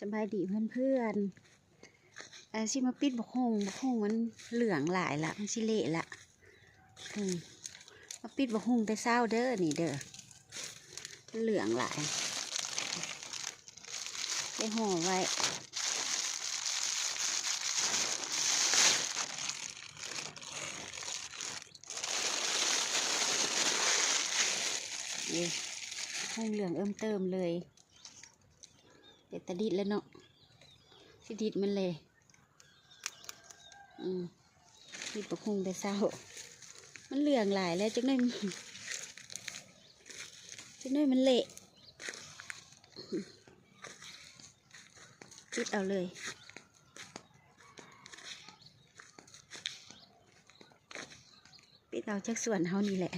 ສະບາຍດີເພື່ອນໆ ເອີ ຊິມາປິດບັກຫຸ່ງ ບັກຫຸ່ງມັນເຫຼືອງຫຼາຍລະ ມັນຊິເລະລະ. ອືມ ມາປິດບັກຫຸ່ງແຕ່ເຊົ້າເດີ ນີ້ເດີ ມັນເຫຼືອງຫຼາຍ ໄດ້ຫໍ່ໄວ້. ເອີ ຫຸ່ງເຫຼືອງເອີ່ມເຕີມເລີຍ ເປັນຕາດິດແລ້ວເນາະ ຊິດິດມັນແຫຼະ. ອືມ ດິດບັກຫຸ່ງແຕ່ເຊົ້າ ມັນເຫຼືອງຫຼາຍແລ້ວ ຈັກໜ້ອຍ ຈັກໜ້ອຍມັນເລະ ປິດເອົາເລີຍ ປິດເອົາຈາກສວນເຮົານີ້ແຫຼະ.